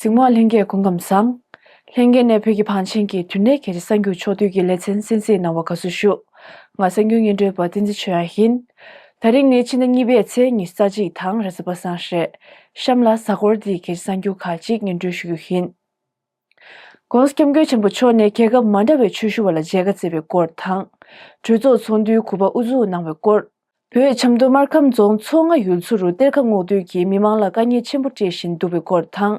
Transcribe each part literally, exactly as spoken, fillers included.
གཟིགས་མོ་བ་ལྷན་རྒྱས་སྐུ་ཁམས་བཟང་། ལྷན་རྒྱས་ནས་བོད་ཀྱི་བང་ཆེན་གྱི་དུས་གནས་གལ་ཆེ་གསར་འགྱུར་ཕྱོགས་བསྡུས་ཀྱི་ལེ་ཚན་གསན་གཟིགས་གནང་བར་དགའ་བསུ་ཞུ། ང་གསར་འགྱུར་སྙན་སྒྲོན་པ་བསྟན་འཛིན་ཆོས་དབྱངས་ཡིན། ད་རིང་ནི་ཕྱི་ཟླ་གཉིས་པའི་ཚེས་ཉི་ཤུ་རྩ་གཅིག་དང་རེས་གཟའ་པ་སངས་རེད། གཤམ་ལ་གཟའ་འཁོར་འདིའི་གལ་ཆེ་གསར་འགྱུར་ཁག་ཅིག་སྙན་སྒྲོན་ཞུ་རྒྱུ་ཡིན། ༸གོང་ས་༸སྐྱབས་མགོན་ཆེན་པོ་མཆོག་ནས་རྒྱལ་ཁབ་མ་འདྲ་བའི་ཆོས་ཞུ་བ་ལ་མཇལ་ཁ་བསྩལ་བའི་སྐོར་དང་། གྲོས་ཚོགས་ཚོགས་འདུའི་དགུ་པ་དབུ་འཛུགས་གནང་བའི་སྐོར། བོད་ཆབ་མདོ་སྨར་ཁམས་རྫོང་མཚོ་རྔ་ཡུལ་ཚོ་རུ་གཏེར་ཁ་སྔོག་འདོན་གྱིས་མི་མང་ལ་དཀའ་ངལ་ཆེན་པོ་སྤྲད་བཞིན་འདུག་པའི་སྐོར་དང་།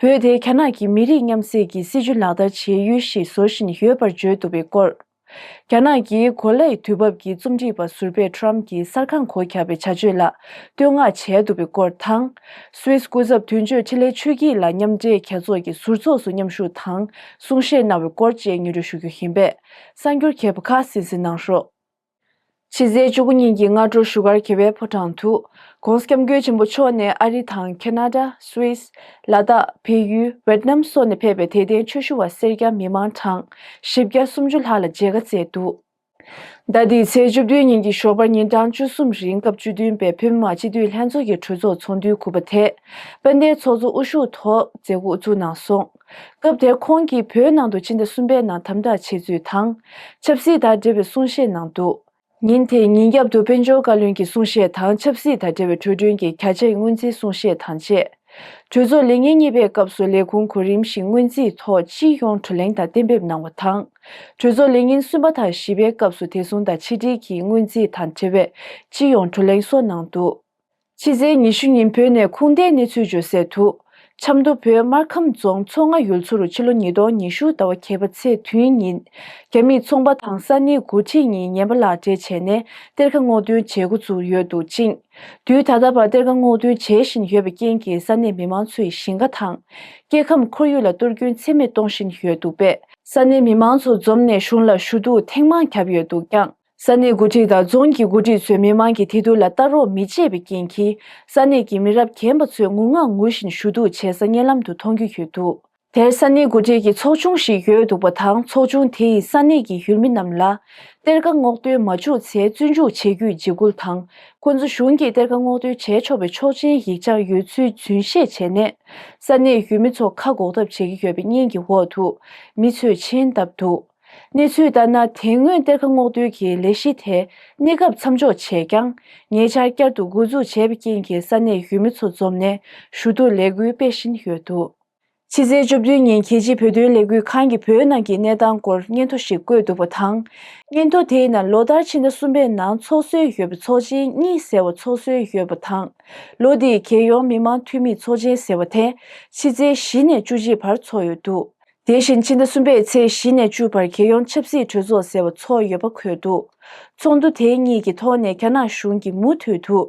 བོད་དེ་རྒྱ་ནག་གི་མི་རིགས་མཉམ་བསྲེས་ཀྱི་སྲིད་བྱུས་ལག་བསྟར་བྱེད་ཡུལ་ཞིག་བཟོ་བཞིན་ཡོད་པར་བརྗོད་འདུག་པའི་སྐོར། རྒྱ་ནག་གི་གོ་ལའི་དུས་བབ་ཀྱི་རྩོམ་སྒྲིག་པ་ཟུར་པས་ཊམ་གྱི་གསར་ཁང་སྒོ་བརྒྱབ་པའི་བྱ་སྤྱོད་ལ་བསྟོད་བསྔགས་བྱས་འདུག་པའི་སྐོར་དང་། སུད་སི་སྐུ་ཚབ་དོན་གཅོད་འཕྲིན་ལས་ཆོས་སྐྱིད་ལགས་མཉམ་འབྲེལ་རྒྱལ་ཚོགས་ཀྱི་ཟུར་ཚོགས་སུ་མཉམ་ཞུགས་དང་གསུང་བཤད་གནང་བའི་སྐོར་བཅས་སྙན་སྒྲོན་ཞུ་རྒྱུ་ཡིན་པས། གསར་འགྱུར་རྒྱས་པ་ཁག་གསན་གཟིགས་གནང་རོགས། ཕྱི་ཚེས་བཅུ་དགུ་ཉིན་གྱི་སྔ་དྲོ་བཞུགས་སྒར་རྒྱལ་བའི་ཕོ་བྲང་དུ། ༸གོང་ས་༸སྐྱབས་མགོན་ཆེན་པོ་མཆོག་ནས་ཨ་རི་དང་ཁེ་ན་ཌ། སུད་སི། ལ་དྭགས། བལ་ཡུལ། ཝེད་ནམ་སོགས་ནས་ཕེབས་པའི་དད་ལྡན་ཆོས་ཞུ་བ་སེར་སྐྱ་མི་མང་གྲངས་བཞི་བརྒྱ་སུམ་ཅུ་ལྷག་ལ་མཇལ་ཁ་བསྩལ་འདུག་ཟླ་འདིའི་ཚེས་བཅུ་བདུན་ཉིན་གྱི་ཞོགས་པར་ཉིན་གྲངས་བཅུ་གསུམ་རིང་སྐབས་བཅུ་བདུན་པའི་བོད་མི་མང་སྤྱི་འཐུས་ལྷན་ཚོགས་ཀྱི་གྲོས་ཚོགས་ཚོགས་འདུའི་དགུ་པ་དེ་དཔལ་ལྡན་ཚོགས་གཙོ་དབུ་བཞུགས་ཐོག་མཛད་སྒོ་དབུ་འཛུགས་གནང་སོང་། སྐབས་དེར་ཁོང་གིས་བོད་ནང་དུ་ཕྱི་ཟླ་གསུམ་པའི་ནང་དམ་དྲག་བྱས་ཚུལ་དང་། ཆབ་སྲིད་དང་འབྲེལ་བའི་གསུང་བཤད་གནང་འདུག་ཉིན་དེའི་ཉིན་རྒྱབ་ཏུ་དཔལ་འབྱོར་བཀའ་བློན་གྱི་གསུང་བཤད་དང་ཆབ་སྲིད་དང་འབྲེལ་བའི་འགྲོ་གྲོན་གྱི་བརྒྱ་ཆའི་སྔོན་རྩིས་གསུང་བཤད་དང་བཅས། གྲོས་ཚོགས་ལས་ཉིན་གཉིས་པའི་སྐབས་སུ་ལས་ཁུངས་གོ་རིམ་བཞིན་སྔོན་རྩིས་ཐོག་སྤྱི་ཡོངས་བགྲོ་གླེང་དང་གཏན་འབེབས་གནང་བ་དང་། གྲོས་ཚོགས་ལས་ཉིན་གསུམ་པ་དང་བཞི་པའི་སྐབས་སུ་བདེ་སྲུང་དང་ཕྱི་འབྲེལ་གྱི་སྔོན་རྩིས་དང་འབྲེལ་བའི་སྤྱི་ཡོངས་བགྲོ་གླེང་སོགས་གནང་འདུག་ཕྱི་ཚེས་ཉི་ཤུ་ཉིན་བོད་ནས་ཁུངས་ལྡན་གནས་ཚུལ་འབྱོར་གསལ་དུ། ཆབ་མདོ་བོད་སྨར་ཁམས་རྫོང་མཚོ་རྔ་ཡུལ་ཚོ་རུ་ཕྱི་ལོ་ཉིས་སྟོང་ཉི་ཤུ་ཟླ་བ་བརྒྱད་པ་ཚེས་བདུན་ཉིན། རྒྱ་མིས་ཚོང་པ་དང་ས་གནས་འགོ་ཁྲིད་གཉིས་ངན་པ་ལག་སྦྲེལ་བྱས་ནས་གཏེར་ཁ་སྔོག་འདོན་བྱེད་འགོ་བཙུགས་ཡོད་འདུག་ཅིང་། དུས་ད་ལྟ་བར་གཏེར་ཁ་སྔོག་འདོན་བྱེད་བཞིན་ཡོད་པའི་རྐྱེན་གྱིས་ས་གནས་མི་མང་ཚོས་ཞིང་ཁ་དང་། སྐྱེ་ཁམས་ཁོར་ཡུག་ལ་གཏོར་སྐྱོན་ཚད་མེད་གཏོང་བཞིན་ཡོད་འདུག་པས། ས་གནས་མི་མང་ཚོ་འཛོམས་ནས་གཞུང་ལ་ཞུ་གཏུག་ཐེངས་མང་བརྒྱབ་ཡོད་འདུག་ཀྱང་། ས་གནས་འགོ་ཁྲིད་དང་རྫོང་གི་འགོ་ཁྲིད་ཚོས་མི་མང་གི་དེ་དུས་ལ་ལྟ་རོགས་མི་བྱེད་པའི་རྐྱེན་གྱིས། ས་གནས་ཀྱི་མི་རབས་རྒན་པ་ཚོས་ངུ་ངག་ངུ་བཞིན་ཞུ་གཏུག་བྱེད་ས་སྙན་ལམ་དུ་མཐོང་རྒྱུ་ཡོད་འདུག་དེར་ས་གནས་འགོ་ཁྲིད་ཀྱི་ཚོགས་ཆུང་ཞིག་ཡོད་འདུག་པ་དང་། ཚོགས་ཆུང་དེ་ཡིས་ས་གནས་ཀྱི་ཡུལ་མི་རྣམས་ལ། གཏེར་ཁ་སྔོག་འདོན་མ་འཇུག་ཚེ་བཙོན་འཇུག་བྱེད་རྒྱུའི་འཇིགས་སྐུལ་དང་། ཁོ་ཚོ་གཞུང་གིས་གཏེར་ཁ་སྔོག་འདོན་བྱས་ཆོག་པའི་ཆོག་མཆན་ཡིག་ཆ་ཡོད་ཚུལ་རྫུན་བཤད་བྱས་ནས། ས་གནས་ཡུལ་མི་ཚོ་ཁ་འགོག་ཐབས་བྱེད་ཀྱི་ཡོད་པའི་སྙན་གྱི་འོག་ཏུ། མི་ཚོས་མཆན་བཏབ་འདུག་གནས་ཚུལ་ལྟར་ན། དེ་སྔོན་གཏེར་ཁ་སྔོག་འདོན་གྱི་ལས་གཞི་དེ་གནས་སྐབས་མཚམས་འཇོག་བྱས་ཀྱང་། ཉེ་ཆར་བསྐྱར་དུ་འགོ་འཛུགས་བྱས་པའི་རྐྱེན་གྱིས་ས་གནས་ཡུལ་མི་ཚོ་འཛོམས་ནས་ཞུ་གཏུག་ལས་འགུལ་སྤེལ་བཞིན་ཡོད་འདུག་ཕྱི་ཚེས་བཅུ་བདུན་ཉིན་རྒྱལ་སྤྱིའི་བོད་དོན་ལས་འགུལ་ཁང་གིས་བོད་ནང་གི་གནས་སྟངས་སྐོར་སྙན་ཐོ་ཞིག་བཀོད་འདུག་པ་དང་། སྙན་ཐོ་དེའི་ནང་ལོ་ལྟར་ཕྱི་ཟླ་གསུམ་པའི་ནང་འཚོགས་སྲོལ་ཡོད་པའི་ཚོགས་ཆེན་གཉིས་ཟེར་བ་འཚོགས་སྲོལ་ཡོད་པ་དང་། ལོ་འདིའི་རྒྱལ་ཡོངས་མི་མང་འཐུས་མིའི་ཚོགས་ཆེན་ཟེར་བ་དེ་ཕྱི་ཚེས་བཞི་ནས་བཅུ་གཅིག་བར་འཚོགས་ཡོད་འདུག་དེ་བཞིན་ཕྱི་ཟླ་གསུམ་པའི་ཚེས་བཞི་ནས་བཅུ་བར་རྒྱལ་ཡོངས་ཆབ་སྲིད་གྲོས་ཚོགས་ཟེར་བ་འཚོགས་ཡོད་པ་འཁོད་འདུག་ཚོགས་འདུ་དེ་གཉིས་ཀྱི་ཐོག་ནས་རྒྱ་ནག་གཞུང་གིས་མུ་མཐུད་དུ།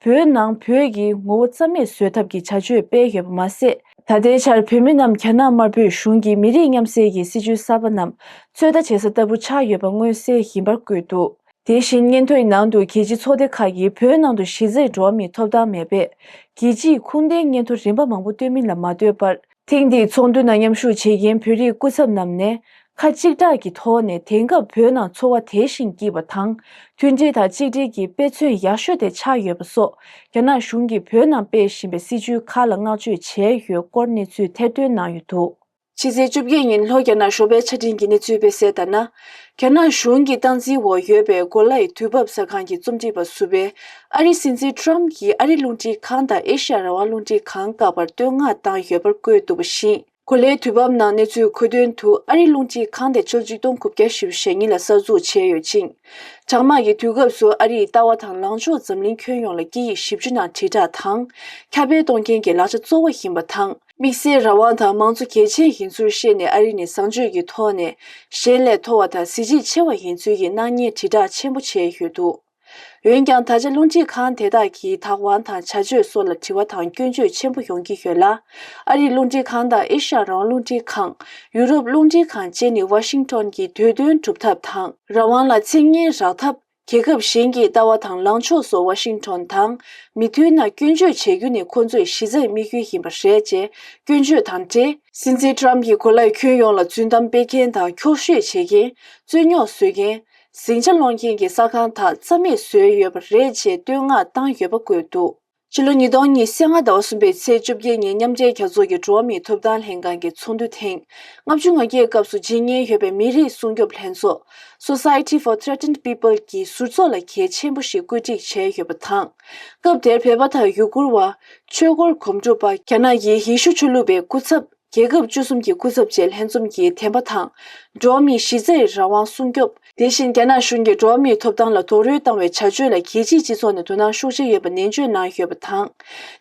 བོད་ནང་བོད་ཀྱི་ངོ་བོ་རྩ་མེད་བཟོ་ཐབས་ཀྱི་བྱ་སྤྱོད་སྤེལ་ཡོད་པ་མ་ཟད། ད་ལྟའི་ཆར་བོད་མི་རྣམས་རྒྱ་ནག་དམར་པོའི་གཞུང་གི་མི་རིགས་མཉམ་བསྲེས་ཀྱི་སྲིད་བྱུས་གསར་པ་རྣམས་ཚོད་ལྟ་བྱེད་ས་ལྟ་བུ་ཆགས་ཡོད་པ་མངོན་གསལ་ཡིན་པར་བཀོད་འདུག་དེ་བཞིན་སྙན་ཐོའི་ནང་དུ་རྒྱལ་སྤྱིའི་ཚོགས་སྡེ་ཁག་གིས་བོད་ནང་དུ་གཞི་རྩའི་འགྲོ་བ་མིའི་ཐོབ་ཐང་མེད་པས། རྒྱལ་སྤྱིའི་ཁུངས་ལྡན་སྙན་ཐོ་རིམ་པ་མང་པོ་བཏོན་མིན་ལ་མ་ལྟོས་པར། ཐེངས་འདིའི་ཚོགས་འདུ་ནང་མཉམ་ཞུགས་བྱེད་མཁན་བོད་རིགས་སྐུ་ཚབ་རྣམས་ནས། ཁ་གཅིག་གྲགས་ཀྱི་ཐོག་ནས་དེང་སྐབས་བོད་ནང་འཚོ་བ་དེ་བཞིན་སྐྱིད་པ་དང་། མཐུན་སྒྲིལ་དང་གཅིག་སྒྲིལ་གྱི་དཔེ་མཚོན་ཡག་ཤོས་དེ་ཆགས་ཡོད་པ་སོགས། རྒྱ་ནག་གཞུང་གིས་བོད་ནང་སྤེལ་བཞིན་པའི་སྲིད་བྱུས་ཁག་ལ་བསྔགས་བརྗོད་བྱས་ཡོད་སྐོར་གནས་ཚུལ་ཐེར་འདོན་གནང་ཡོད་འདུག་ཕྱི་ཚེས་བཅོ་བརྒྱད་ཉིན་ལྷོ་རྒྱ་ནག་ཞོགས་པའི་ཆ་འཕྲིན་གྱི་གནས་ཚུལ་སྤེལ་གསལ་ལྟར་ན། རྒྱ་ནག་གཞུང་གི་སྟངས་འཛིན་འོག་ཡོད་པའི་གོ་ལའི་དུས་བབ་གསར་ཁང་གི་རྩོམ་སྒྲིག་པ་ཟུར་པས། ཨ་རིའི་སྲིད་འཛིན་ཊམ་གྱིས་ཨ་རི་རླུང་འཕྲིན་ཁང་དང་ཨེ་ཤ་ཡ་རང་དབང་རླུང་འཕྲིན་ཁང་བཀག་པར་བསྟོད་བསྔགས་བཏང་ཡོད་པར་བཀོད་འདུག་པ་བཞིན། གོ་ལའི་དུས་བབ་ནང་གནས་ཚུལ་མཁོ་འདོན་དུ། ཨ་རིའི་རླུང་འཕྲིན་ཁང་དེ་ཕྱི་ལོ་ཆིག་སྟོང་དགུ་བརྒྱ་བཞི་བཅུ་ཞེ་གཉིས་ལ་གསར་འཛུགས་བྱས་ཡོད་ཅིང་། གྲང་དམག་གི་དུས་སྐབས་སུ་ཨ་རིའི་ལྟ་བ་དང་ལངས་ཕྱོགས་འཛམ་གླིང་ཁྱོན་ཡོངས་ལ་སྐད་ཡིག་བཞི་བཅུ་ནང་དྲིལ་བསྒྲགས་དང་། ཁྱབ་སྤེལ་གཏོང་མཁན་གྱི་ལག་ཆ་གཙོ་བོ་ཡིན་པ་དང་། དམིགས་བསལ་རང་དབང་དང་མང་གཙོ་གལ་ཆེན་ཡིན་ཚུལ་ཤེས་ནས། ཨ་རི་ནས་བཟང་སྤྱོད་ཀྱི་ཐོག་ནས་གཞན་ལས་མཐོ་བ་དང་གཟི་བརྗིད་ཆེ་བ་ཡིན་ཚུལ་གྱི་སྣང་བརྙན་དྲིལ་བསྒྲགས་ཆེན་པོ་བྱས་ཡོད་འདུག་འོན་ཀྱང་། ད་ཆ་རླུང་འཕྲིན་ཁང་དེ་དག་གིས་བདག་དབང་དང་བྱ་སྤྱོད་སོགས་ལ་དྲི་བ་དང་སྐྱོན་བརྗོད་ཆེན་པོ་ཡོང་གི་ཡོད་ལ། ཨ་རིའི་རླུང་འཕྲིན་ཁང་དང་ཨེ་ཤ་ཡ་རང་དབང་རླུང་འཕྲིན་ཁང་། ཡུ་རོབ་རླུང་འཕྲིན་ཁང་བཅས་ནི་ཝ་ཤིང་ཊོན་གྱི་འདོད་དོན་སྒྲུབ་ཐབས་དང་། རང་དབང་ལ་མཚན་སྙན་རག་ཐབས། རྒྱལ་ཁབ་གཞན་གྱི་ལྟ་བ་དང་ལངས་ཕྱོགས་སོགས་ཝ་ཤིང་ཊོན་དང་མི་མཐུན་ན་སྐྱོན་བརྗོད་བྱེད་རྒྱུ་ནི་ཁོ་ཚོའི་གཞི་རྩའི་དམིགས་ཡུལ་ཡིན་པ་རེད་ཅེས་སྐྱོན་བརྗོད་དང་འབྲེལ། སྲིད་འཛིན་ཊམ་གྱིས་གོ་ལའི་ཁྱོན་ཡོངས་ལ་རྫུན་གཏམ་སྤེལ་མཁན་དང་འཁྱོག་བཤད་བྱེད་མཁན། རྩོད་རྙོག་བཟོ་མཁན། ཟིང་ཆ་སློང་མཁན་གྱི་གསར་ཁང་དག་རྩ་མེད་བཟོས་ཡོད་པ་རེད་ཅེས་བསྟོད་བསྔགས་བཏང་ཡོད་པ་བཀོད་འདུག་ཕྱི་ལོ་ཉིས་སྟོང་ཉི་ཤུ་རྩ་ལྔ་ཟླ་བ་གསུམ་པའི་ཚེས་བཅོ་བརྒྱད་ཉིན་མཉམ་འབྲེལ་རྒྱལ་ཚོགས་ཀྱི་འགྲོ་བ་མིའི་ཐོབ་ཐང་ལྷན་ཁང་གི་ཚོགས་འདུ་ཐེངས་ལྔ་བཅུ་ང་བརྒྱད་སྐབས་སུ་བརྗེད་ངས་ཡོད་པའི་མི་རིགས་སྲུང་སྐྱོབ་ལྷན་ཚོགས་Society for Threatened People གྱི་ཟུར་ཚོགས་ལ་གལ་ཆེན་པོ་ཞིག་བཀོད་སྒྲིག་བྱས་ཡོད་པ་དང་། སྐབས་དེར་བོད་པ་དང་ཡུ་གུར་བ། ཆོས་འཁོར་གོམ་བགྲོད་པ། རྒྱ་ནག་གི་ཡེ་ཤུ་ཆོས་ལུགས་པའི་སྐུ་ཚབ། རྒྱལ་ཁབ་བཅུ་གསུམ་གྱི་སྐུ་ཚབ་བཅས་ལྷན་འཛོམས་ཀྱིས་དད་པ་དང་། འགྲོ་བ་མིའི་གཞི་རྩའི་རང་དབང་སྲུང་སྐྱོབ། དེ་བཞིན་རྒྱ་ནག་གཞུང་གིས་འགྲོ་བ་མིའི་ཐོབ་ཐང་ལ་རྡོག་རོལ་བཏང་བའི་བྱ་སྤྱོད་ལ་རྒྱལ་སྤྱིའི་སྤྱི་ཚོགས་ནས་དོ་སྣང་ཤུགས་ཆེ་ཡོད་པ་ནན་བརྗོད་གནང་ཡོད་པ་དང་།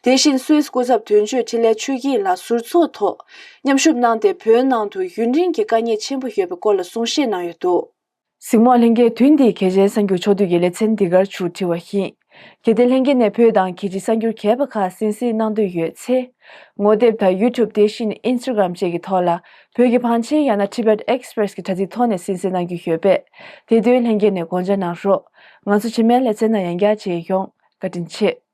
དེ་བཞིན་སུད་སི་སྐུ་ཚབ་དོན་གཅོད་འཕྲིན་ལས་ཆོས་སྐྱིད་ལགས་ཟུར་ཚོགས་ཐོག་མཉམ་ཞུགས་གནང་སྟེ། བོད་ནང་དུ་ཡུན་རིང་གི་དཀའ་ངལ་ཆེན་པོ་ཡོད་པའི་སྐོར་ལ་གསུང་བཤད་གནང་ཡོད་འདུག། གཟིགས་མོ་བ་ལྷན་རྒྱས། ཐུན་འདིའི་གལ་ཆེན་གསར་འགྱུར་ཕྱོགས་བསྡུས་ཀྱི་ལེ་ཚན་འདི་གར་མཇུག་སྒྲིལ་བ་ཡིན། གལ་ཏེ་ལྷན་རྒྱས་ནས་བོད་དང་རྒྱལ་སྤྱིའི་གསར་འགྱུར་གས་པ་ཁག་གསན་གཟིགས་གནང་འདོད་ཡོད་ཚེ། ངོ་དེབ་དང་YouTube དེ་བཞིན་Instagram བཅས་ཀྱི་ཐོག་ལ་བོད་ཀྱི་བང་ཆེན་ཡང་ན་Tibet Express གྱི་དྲ་ཚིགས་ཐོག་ནས་གསན་གཟིགས་གནང་རྒྱུ་ཡོད་པས། དེ་དོན་ལྷན་རྒྱས་ནས་དགོངས་འཇགས་གནང་རོགས། ང་ཚོ་རྗེས་མའི་ལེ་ཚན་ནང་ཡང་བསྐྱར་མཇལ་ཡོང་། བཀའ་དྲིན་ཆེ།